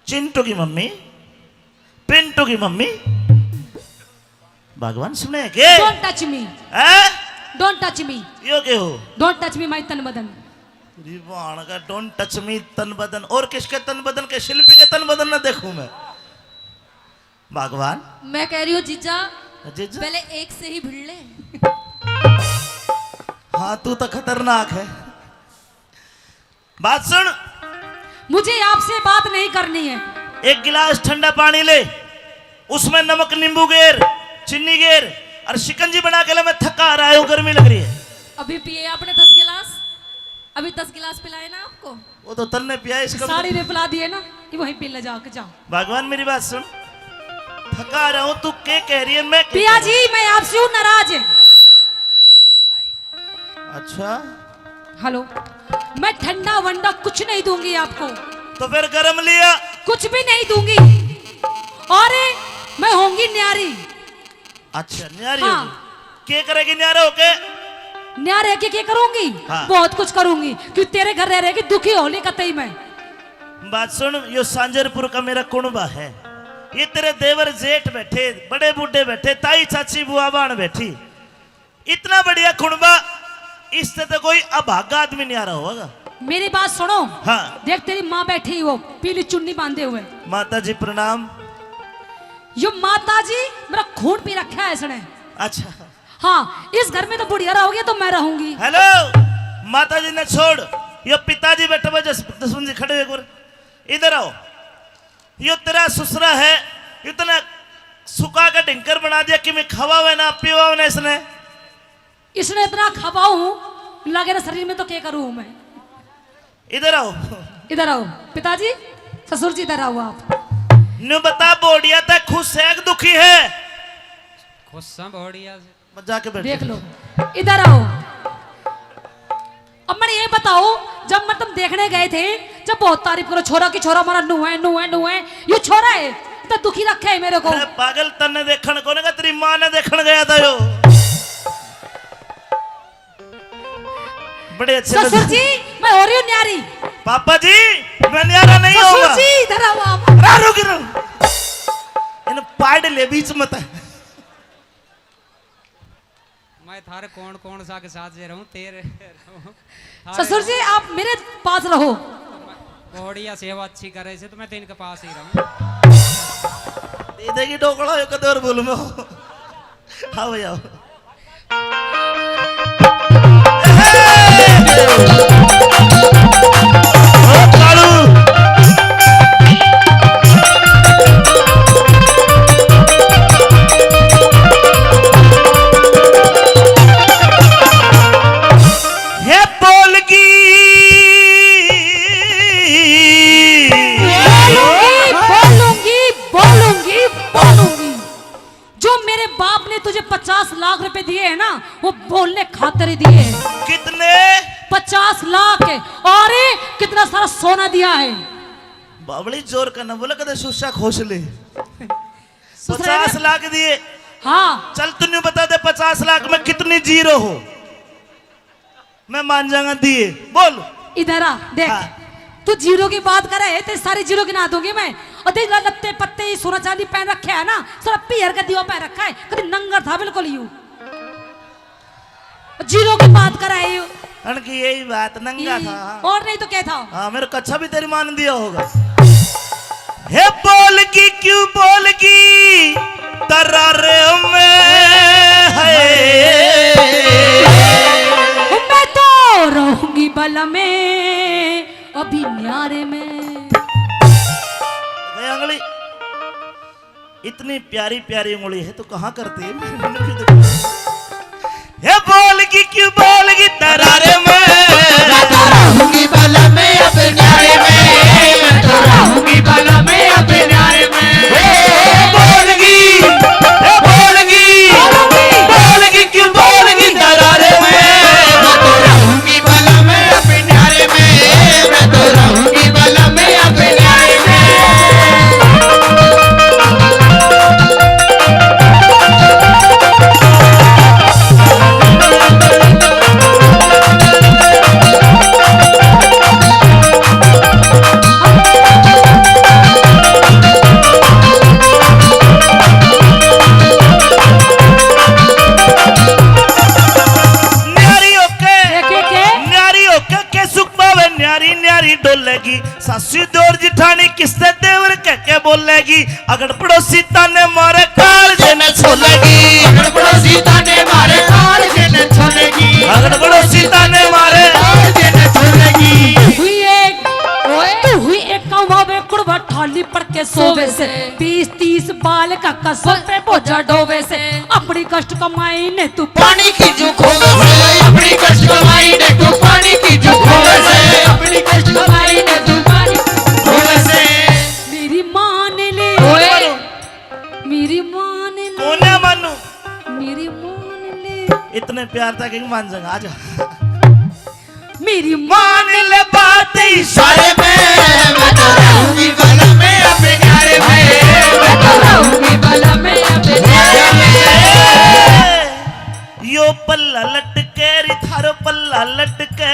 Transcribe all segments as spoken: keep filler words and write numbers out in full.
चिंटू की मम्मी, पिंटू की मम्मी। भगवान सुने के? Don't touch me। हैं? Don't touch me। यो के हो? Don't touch me my तन बदन। री बाण का don't touch me तन बदन। और किसके तन बदन के? शिल्पी के तन बदन ना देखूं मैं। भगवान। मैं कह रही हूँ जीजा, जीजा? पहले एक से ही भिड़ ले। हाँ, तू तो खतरनाक है। बात सुन। मुझे आपसे बात नहीं करनी है। एक गिलास ठंडा पानी ले, उसमें नमक, नींबू गेर, चीनी गेर और शिकंजी बना के ले। मैं थका आ रहा हूँ, गर्मी लग रही है। अभी पिए आपने दस गिलास, अभी दस गिलास पिलाए ना आपको। वो तो तन्ने पिया, इसका साड़ी ने पिला दिए ना, कि वहीं पी ले जाके जाओ। भगवान, मेरी बात सुन, थका आ रहा हूँ, तू के कह रही है? मैं के पिया कह रही जी, मैं आपसे हूँ नाराज। अच्छा। हेलो, मैं ठंडा वंडा कुछ नहीं दूंगी आपको। तो फिर गरम लिया? कुछ भी नहीं दूंगी। और मैं होंगी न्यारी। अच्छा, न्यारी हाँ। होगी। के करेगी न्यारे होके? न्यारे के, के करूंगी? हाँ। बहुत कुछ करूंगी। क्यों, तेरे घर रह रह के दुखी हो ली कतई मैं। बात सुन, यो सांजरपुर का मेरा कुणबा है। ये तेरे देवर जेठ बैठे, बड़े बूढ़े बैठे, ताई, चाची, बुआ, बाण बैठी। इतना बढ़िया कुणबा, इससे तो कोई अभागा आदमी न्यारा होगा। मेरी बात सुनो। हाँ। देख, तेरी माँ बैठी, वो पीली चुन्नी बांधे हुए। माता जी प्रणाम। यो माता जी, मेरा खून पी रखा है इसने। अच्छा। हाँ, इस घर में तो बुढ़िया रहोगी तो मैं रहूंगी। हेलो, माता जी ने छोड़, यो पिताजी बैठे हुए, जस-, जसवंत जी खड़े हुए एक बार, इधर आओ। यो तेरा ससुरा है, इतना सुखा के ढिंकर बना दिया कि मैं खवावे ना पीवावे ना इसने। इसने इतना खवाऊं, लगे ना शरीर में, तो क्या करूं मैं? इधर आओ। इधर आओ पिताजी, ससुर जी, इधर आओ आप। न्यू बता, बोडिया तै खुश है कि दुखी है? खुश है बोडिया से। मत जाके बैठ। देख लो, इधर आओ। अब मैंने ये बताओ, जब मैं तुम देखने गए थे, जब बहुत तारीफ करो छोरा की, छोरा हमारा नू है, नू है, नू है, ये छोरा है, तो दुखी रखे है मेरे को। अरे पागल, तन्ने देखण को ना, तेरी माँ ने देखण गया था यो। बड़े अच्छे ससुर लगे। जी, मैं हो रही हूँ न्यारी। पापा जी, मैं न्यारा नहीं ससुर होऊंगा। जी, इधर आओ आप। अरे रुक, रुक। इन पाड़ ले बीच मत। मैं थारे कौन कौन सा के साथ जे रहूं, तेरे रहूं। थारे ससुर जी, रहूं। आप मेरे पास रहो। बोडिया सेवा अच्छी करे से, तो मैं तो इनके पास ही रहूं। दे देगी ढोकला, यो कदे और बोलूं मैं। आओ भाई, आओ। ओ कालू। हे बोलगी। बोलूंगी, बोलूंगी, बोलूंगी, बोलूंगी। जो मेरे बाप ने तुझे पचास लाख रुपए दिए हैं ना, वो बोलने खातर ही दिए हैं। कितने? पचास लाख। और कितना सारा सोना दिया है। बावली, जोर का ना बोले, कदे सुस्सा खोस ले। ससुराल पचास लाख दिए। हाँ। चल, तू न्यू बता दे, पचास लाख में कितनी जीरो हो? मैं मान जाऊंगा दिए। बोल। इधर आ, देख। हाँ। तू जीरो की बात करे है, तेरी सारी जीरो गिना दूंगी मैं। और देख, लत्ते पत्ते, ये सोना चांदी पहन रखे है ना, सारा पीहर का दीवा पहन रखा है, कभी नंगर था बिल्कुल यू। जीरो की बात करे है यू। अनकी यही बात, नंगा ये, था। और नहीं तो क्या था? हाँ, मेरे कच्छा भी तेरी माँ ने दिया होगा। हे बोलगी, क्यों बोलगी, तरारे में है। मैं तो रहूंगी बल में, अभी न्यारे में। गई आंगली। इतनी प्यारी प्यारी उंगली है, तो कहाँ करती है? हे बोलगी, क्यों बोलगी, तरारे में। मैं तो रहूंगी बल में, अब न्यारे में। मैं तो रहूंगी बल में, अब न्यारे में। हे बोलगी, हे बोलगी, बोलगी, क्यों बोलगी, तरारे में। मैं तो रहूंगी बल में, अब न्यारे में। मैं तो रहूंगी बल में, अब न्यारे में। की। अगड़ पड़ोसी ताने मारे काल जे न छोलेगी। अगड़ पड़ोसी ताने मारे काल जे न छोलेगी। अगड़ पड़ोसी ताने मारे काल जे न छोलेगी। हुई एक, ओए। तू हुई एक कौवा वे कुड़वा ठाली पड़ के सोवे से। बीस तीस बाल का कसर पे बोझा ढोवे से। अपनी कष्ट कमाई ने तू पानी की जो खोवे से। अपनी कष्ट कमाई ने तू पानी की जो खोवे से। अपनी कष्ट कमाई ने तू पानी खोवे से। मेरी मान ले, ओए। मेरी मान ले। कौन है मानू? मेरी मान ले। इतने प्यार था कि मान जाएगा, आ जा। मेरी मान ले बात इशारे में, मैं तो रहूंगी बगल में अपने प्यारे में, मैं तो रहूंगी बगल में अपने प्यारे में। यो पल्ला लटके रे थारो पल्ला लटके,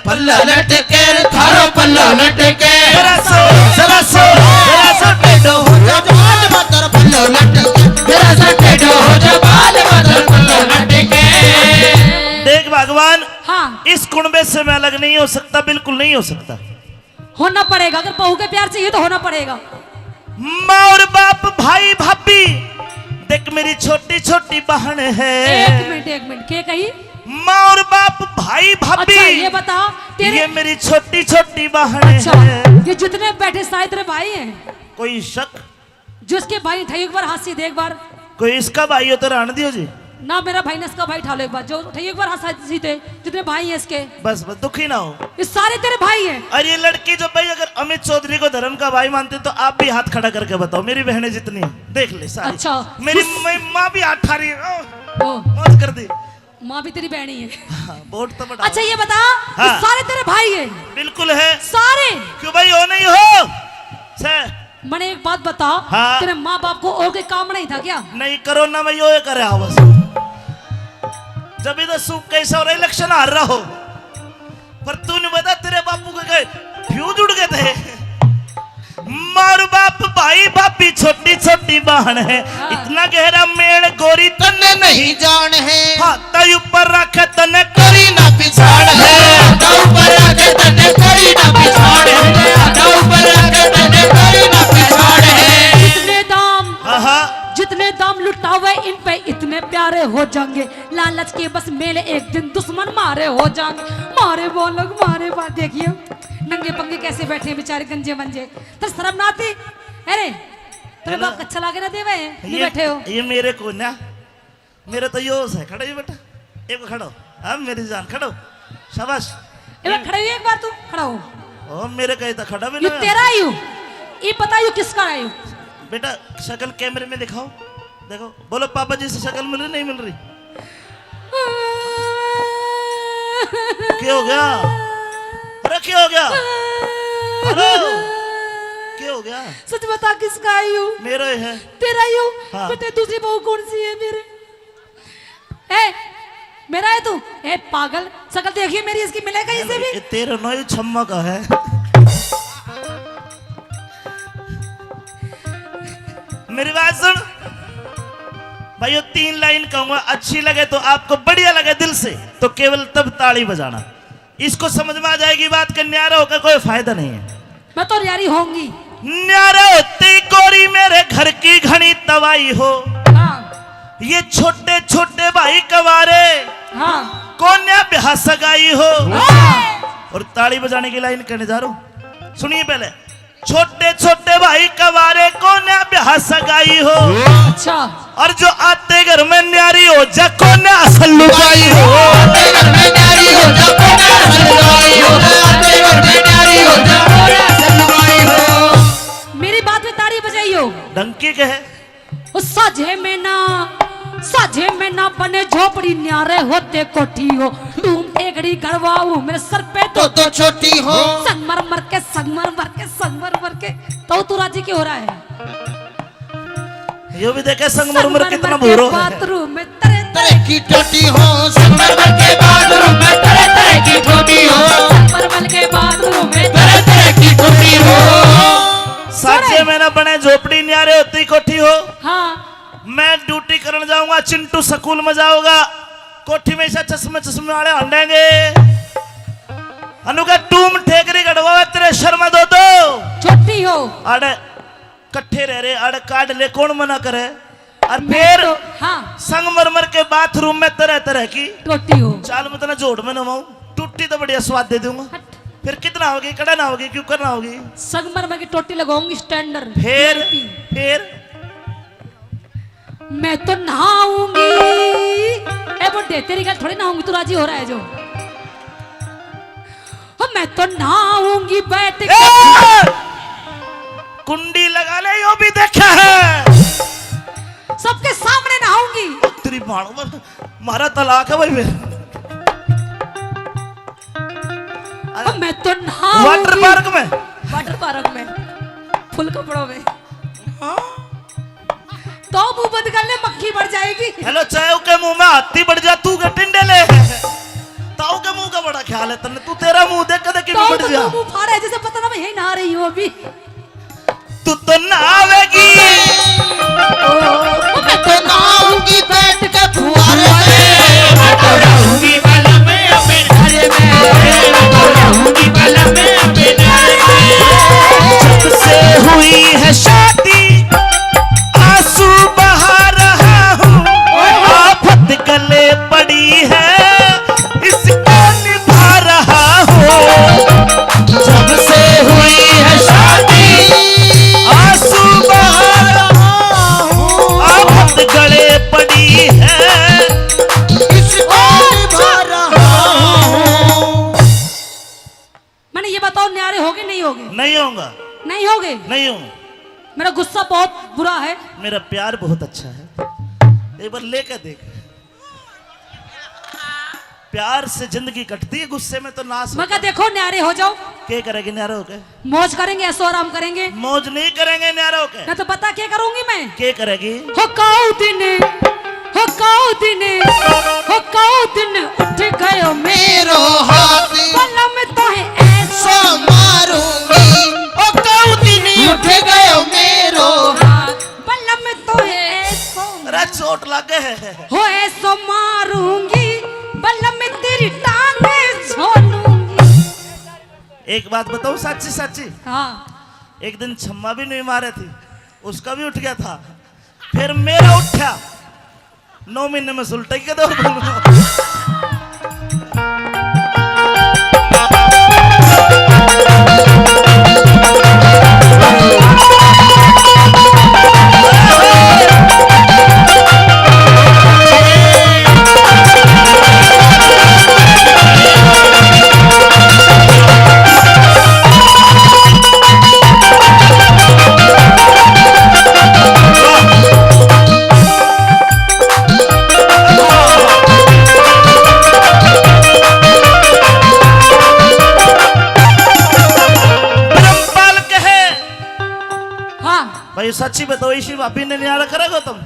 पल्ला लटके रे थारो पल्ला लटके। जरा सो, जरा सो, जरा सो टेढ़ो हो जा बाल मातर पल्लो लटके, जरा सा टेढ़ो हो जा बाल मातर पल्लो लटके। देख भगवान, हाँ। इस कुणबे से मैं अलग नहीं हो सकता, बिल्कुल नहीं हो सकता। होना पड़ेगा, अगर बहू के प्यार चाहिए तो होना पड़ेगा। माँ और बाप, भाई भाभी, देख मेरी छोटी छोटी बहन है। एक मिनट, एक मिनट, के कही? माँ और बाप, भाई भाभी, अच्छा, ये बता, तेरे ये मेरी छोटी छोटी बहन अच्छा, है। ये जितने बैठे सारे तेरे भाई हैं? कोई शक? जो इसके भाई उठाइए एक बार, हाथ सीधे एक बार। कोई इसका भाई हो तो रहने दियो जी। ना मेरा भाई, ना इसका भाई, उठा लो एक बार। जो उठाइए एक बार हाथ सीधे, जितने भाई हैं इसके। बस, बस, दुखी ना हो। ये सारे तेरे भाई हैं। और ये लड़की जो भाई, अगर अमित चौधरी को धर्म का भाई मानते तो आप भी हाथ खड़ा करके बताओ। मेरी बहनें जितनी हैं, देख ले सारी। अच्छा, मेरी उस मैं-, माँ भी हाथ उठा रही है। ओ, ओ। मौज कर दी। माँ भी तेरी बहनी है। हाँ, वोट तो बढ़ा। अच्छा, ये बता, हाँ। ये सारे तेरे भाई हैं? बिल्कुल है। सारे? क्यों भाई, हो नहीं हो? छे। मने एक बात बता, हाँ। तेरे माँ बाप को और कोई काम नहीं था क्या? नहीं, कोरोना में यो करे आओ बस। जब इधर सूख कैसा हो रहा, इलेक्शन हार रहा हो, पर तू नहीं बता तेरे बापू के कहे फ्यूज उड़ गए थे। मार बाप, भाई भाभी, छोटी छोटी बहन है। हाँ। इतना गहरा मेल गोरी तन्ने नहीं जान है। हाथा ऊपर रख तन्ने करी ना पिछाड़ है। हाथा ऊपर रख तन्ने करी ना पिछाड़ है। हाथा ऊपर रख तन्ने करी ना पिछाड़ है। जितने दाम, आहा। जितने दाम लुटावे इन पे इतने प्यारे हो जाएंगे। लालच के बस मेले एक दिन दुश्मन मारे हो जाएंगे। मारे बोलक मारे बात देखिए। नंगे पंगे कैसे बैठे हैं बेचारे गंजे मंजे। तर शर्म ना आती? अरे, तेरे बाप अच्छा लागे ना देवे, नहीं ये, बैठे हो। ये मेरे को ना, मेरे तो यो है, खड़ा ही बेटा, एक खड़ा हो। हाँ, मेरी जान, खड़ा हो। शाबाश। ए, खड़ा हो, एक बार तू खड़ा हो। ओ, मेरे कहे तो खड़ा भी ये ना। तेरा ही हूँ। ये पता ही किसका है यू? बेटा, शक्ल कैमरे में दिखाओ। देखो, बोलो, पापा जी से शक्ल मिल रही, नहीं मिल रही? क्या हो गया? अरे, क्या हो गया? हेलो, क्या हो गया? सच बता, किसका है यू? मेरा ही है। तेरा ही हूँ? हाँ। बेटे, दूसरी बहू कौन सी है मेरे? ए, मेरा है तू? ए पागल, शक्ल देखिए मेरी, इसकी मिले कहीं से भी? ये तेरा ना, ये छम्मा का है। मेरी बात सुन भाइयों, तीन लाइन कहूंगा, अच्छी लगे तो आपको, बढ़िया लगे दिल से, तो केवल तब ताली बजाना। इसको समझ में आ जाएगी बात कि न्यारा होकर कोई फायदा नहीं है। मैं तो न्यारी होंगी। न्यारे होते ही गोरी मेरे घर की घनी तबाही हो। हाँ। ये छोटे छोटे भाई कवारे, हाँ। कोन्या ब्याह सगाई हो। हाँ। और ताली बजाने की लाइन कहने जा रहा हूँ, सुनिए पहले। छोटे छोटे भाई कवारे, कोन्या ब्याह सगाई हो। अच्छा। और जो आते घर में न्यारी हो जा, कोन्या असल लुगाई हो। आते घर में न्यारी हो जा, कोन्या असल लुगाई हो। आते घर में न्यारी हो जा, कोन्या असल लुगाई हो। मेरी बात में ताली बजाइयो। डंकी के है। ओ साझे में ना, साझे में ना बने झोपड़ी, न्यारे होते कोठी हो। टूम टेकड़ी गड़वाऊ मेरे सर पे तो, तो छोटी हो। संगमरमर के, संगमरमर के, संगमरमर के। तो तू राजी क्यों हो रहा है? यो भी देखे संगमरमर कितना भूरो है। बाथरूम में तरह तरह की टोटी हो, संगमरमर के बाथरूम में तरह तरह की टोटी हो, संगमरमर के बाथरूम में तरह तरह की टोटी हो। साझे में ना बने झोपड़ी, न्यारे होती कोठी हो। हाँ। मैं ड्यूटी करने जाऊंगा, चिंटू स्कूल में जाऊंगा, कोठी में ऐसा चश्मे चश्मे वाले हंडेंगे। अनु का टूम ठेकरी गढ़वा तेरे शर्मा दो दो। छोटी हो। अरे कट्ठे रह रहे, अड़ काट ले, कौन मना करे? और मैं फिर तो, हाँ। संगमरमर के बाथरूम में तरह तरह की टोटी हो। चाल, मैं तने जोड़ में नवाऊं, टूटी तो बढ़िया स्वाद दे दूंगा। हट। फिर कितना होगी, कड़ा ना होगी, क्यों करना होगी? संगमरमर की टोटी लगाऊंगी, स्टैंडर्ड, फिर, वीआईपी। फिर मैं तो नहाऊंगी। ए बुड्ढे, तेरी गल थोड़ी नहाऊंगी, तू राजी हो रहा है जो। ओ, मैं तो नहाऊंगी बैठ के। ए! कुंडी लगा ले, यो भी देखा है। सबके सामने नहाऊंगी। ओ, तेरी मारो, मारा तलाक है भाई मेरा। ओ, मैं तो नहाऊंगी। वाटर पार्क में। वाटर पार्क में। फुल कपड़ों में। हाँ। तो मुंह बंद कर ले, मक्खी बढ़ जाएगी। हेलो, चाहे उके मुंह में हाथी बढ़ जा, तू के टिंडे ले। ताऊ के मुंह का बड़ा ख्याल है तन्ने, तू तेरा मुंह देख, कदे की तो बढ़ तो जा। तू मुंह फाड़ा है, जैसे पता ना मैं यही नहा रही हूँ अभी। तू तो नहावेगी। ओ, मैं तो नहाऊंगी बैठ के फुहारे में। मैं तो रहूंगी बलम अपने घर में। मैं तो रहूंगी बलम अपने घर में। जब से हुई है शादी, आंसू बहा रहा हूँ, आफत गले पड़ी है, इसको निभा रहा हूँ। जब से हुई है शादी, आंसू बहा रहा हूँ, आफत गले पड़ी है, इसको निभा रहा हूँ। मैंने ये बताओ, न्यारे होगे, नहीं होगे? नहीं होगा। नहीं होगे? नहीं हूँ। मेरा गुस्सा बहुत बुरा है। मेरा प्यार बहुत अच्छा है, एक बार लेकर देख। प्यार से जिंदगी कटती है, गुस्से में तो नाश होता है। मैं कहा, देखो, न्यारे हो जाओ। के करेगी न्यारे होके? मौज करेंगे, ऐशो आराम करेंगे। मौज नहीं करेंगे न्यारे होके। मैं तो पता क्या करूंगी मैं? के करेगी? हो काऊ दिन, हो काऊ दिन, हो काऊ दिन उठ गयो मेरो हाथ। बलम तो है ऐशो मारूंगी। ओ काऊ दिन उठ गयो मेरो हाथ। बलम तो है ऐशो। अरे चोट लगे है। हो ऐशो मारूंगी, बलम तेरी टांग छोलूंगी। एक बात बताऊं, साची साची। हाँ। एक दिन छम्मा भी नहीं मारे थी, उसका भी उठ गया था, फिर मेरा उठा। नौ महीने में सुलटाई के दौर बोलूं। ब्रह्मपाल कहे। हाँ। भाई, सच्ची बताओ, इसी भाभी ने न्यारा करेगा तुम?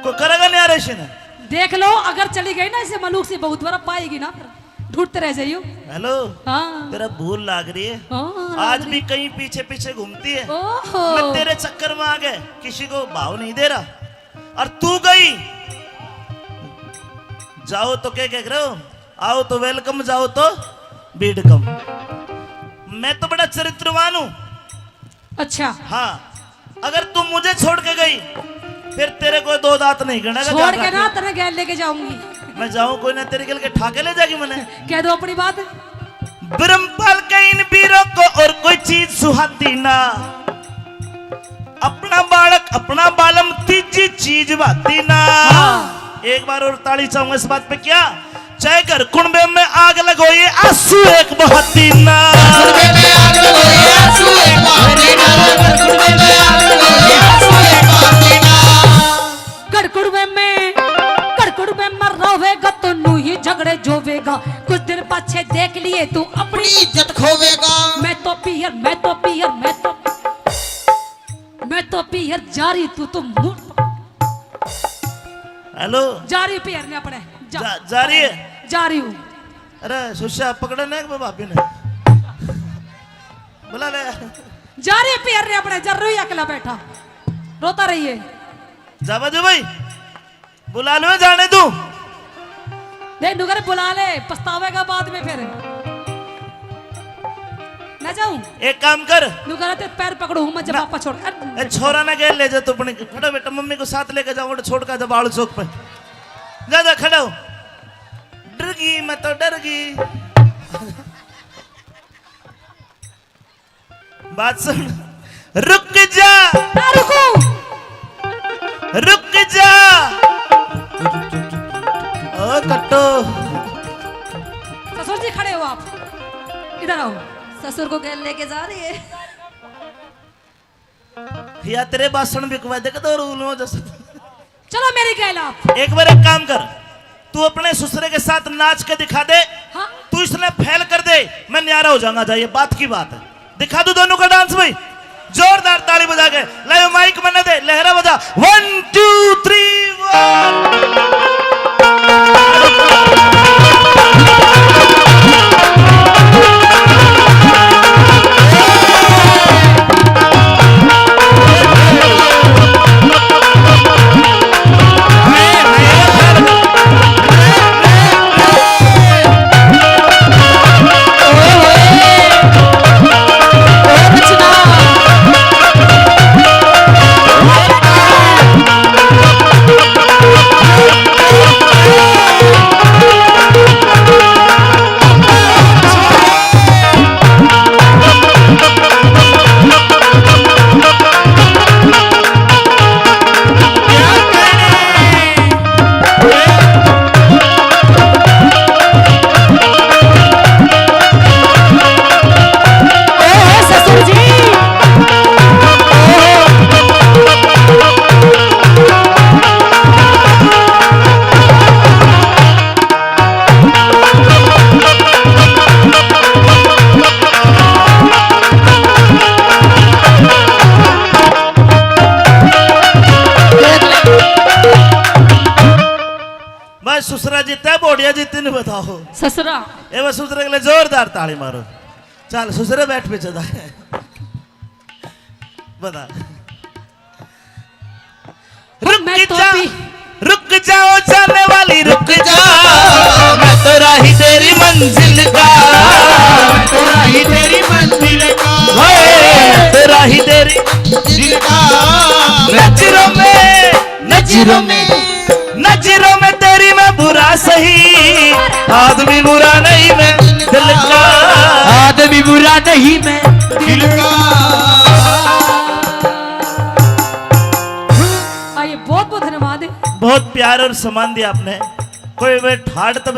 कोई करेगा न्यारा इसी ने? देख लो, अगर चली गई ना इसे मलूक से, बहुत बड़ा पाएगी ना, फिर ढूंढते रह जाइयो। हेलो। हाँ। तेरा भूल लाग रही है। हाँ, आज भी कहीं पीछे पीछे घूमती है। ओहो। मैं तेरे चक्कर में आ गए, किसी को भाव नहीं दे रहा। और तू गई, जाओ तो क्या कह रहे हो, आओ तो वेलकम, जाओ तो बीडकम। मैं तो बड़ा चरित्रवान हूँ। अच्छा। हाँ, अगर तू मुझे छोड़ के गई, फिर तेरे को दो दांत नहीं गिनेगा, छोड़ के ना, तेरे गैल लेके जाऊंगी। मैं जाऊं कोई ना, तेरे गैल के ठाके ले जाएगी मैंने। कह दो अपनी बात। ब्रह्मपाल के इन वीरों को और कोई चीज सुहाती ना, अपना बालक, अपना बालम, तीजी चीज भाती ना। हाँ। एक बार और ताली चाहूंगा इस बात पे। क्या चाहे घर कुणबे में आग लगो, ये आंसू एक बहाती ना। घर कुणबे में आग लगो, ये आंसू एक बहाती ना। घर कुणबे में आग लगो, ये आंसू एक बहाती ना। घर कुणबे में, घर कुणबे में रोवेगा तो नू ही झगड़े जोवेगा। कुछ दिन पाछे देख लिए तू अपनी इज्जत खोवेगा। मैं तो पीहर, मैं तो पीहर, मैं तो, मैं तो पीहर जा रही, तू तो मुड़। हेलो। जा रही हूँ पीहर ने अपने। जा, जा, जा रही है? जा रही हूँ। अरे सुशा पकड़े ना एक बार भाभी ने। बुला ले। जा रही है पीहर ने अपने, जा रही अकेला बैठा। रोता रहिए। जावा दे भाई। बुला लो जाने तू। देख डुगर बुला ले, पछतावेगा बाद में फिर। ना जाऊं। एक काम कर। न्यू करा ते पैर पकड़ू हूं मैं जब ना। पापा छोड़। अरे ए, छोरा ना गेल ले जा तू अपने। खड़ा बेटा, मम्मी को साथ लेके जाओ, छोड़ का जब आलू चौक पे। जा, जा, खड़ा हो। डर गई, मैं तो डर गई। बात सुन, रुक जा, ना रुकू। रुक जा। ओ कट्टो। ससुर जी खड़े हो आप, इधर आओ। ससुर को गैल लेके जा रही है। या तेरे बासण बिकवा दे, कदों रूल हो जैसे। चलो मेरी गैल आप। एक बार एक काम कर, तू अपने ससुरे के साथ नाच के दिखा दे। हाँ। तू इसने फेल कर दे, मैं न्यारा हो जाऊंगा। जाइए, बात की बात है। दिखा दो दोनों का डांस भाई, जोरदार ताली बजा के। लाओ माइक मन्ने दे, लहरा बजा। One two three one। भाई ससुरा जीता, बोड़िया जीती, नहीं बताओ। ससुरा। ए, बस ससुरे के लिए जोरदार ताली मारो। चल ससुरे, बैठ पीछे जा। बता। रुक मैं तो जा, पी- रुक जाओ जाने वाली, रुक जा। मैं तो राही तेरी मंजिल का। मैं तो राही तेरी मंजिल का। ओए, मैं तो राही तेरी मंजिल का। नजरों में, नजरों में, नजरों में तेरी मैं बुरा सही, आदमी बुरा नहीं मैं दिल का। आदमी बुरा नहीं मैं दिल का। आइए, बहुत बहुत धन्यवाद। बहुत प्यार और सम्मान दिया आपने। कोई वे ठाट तब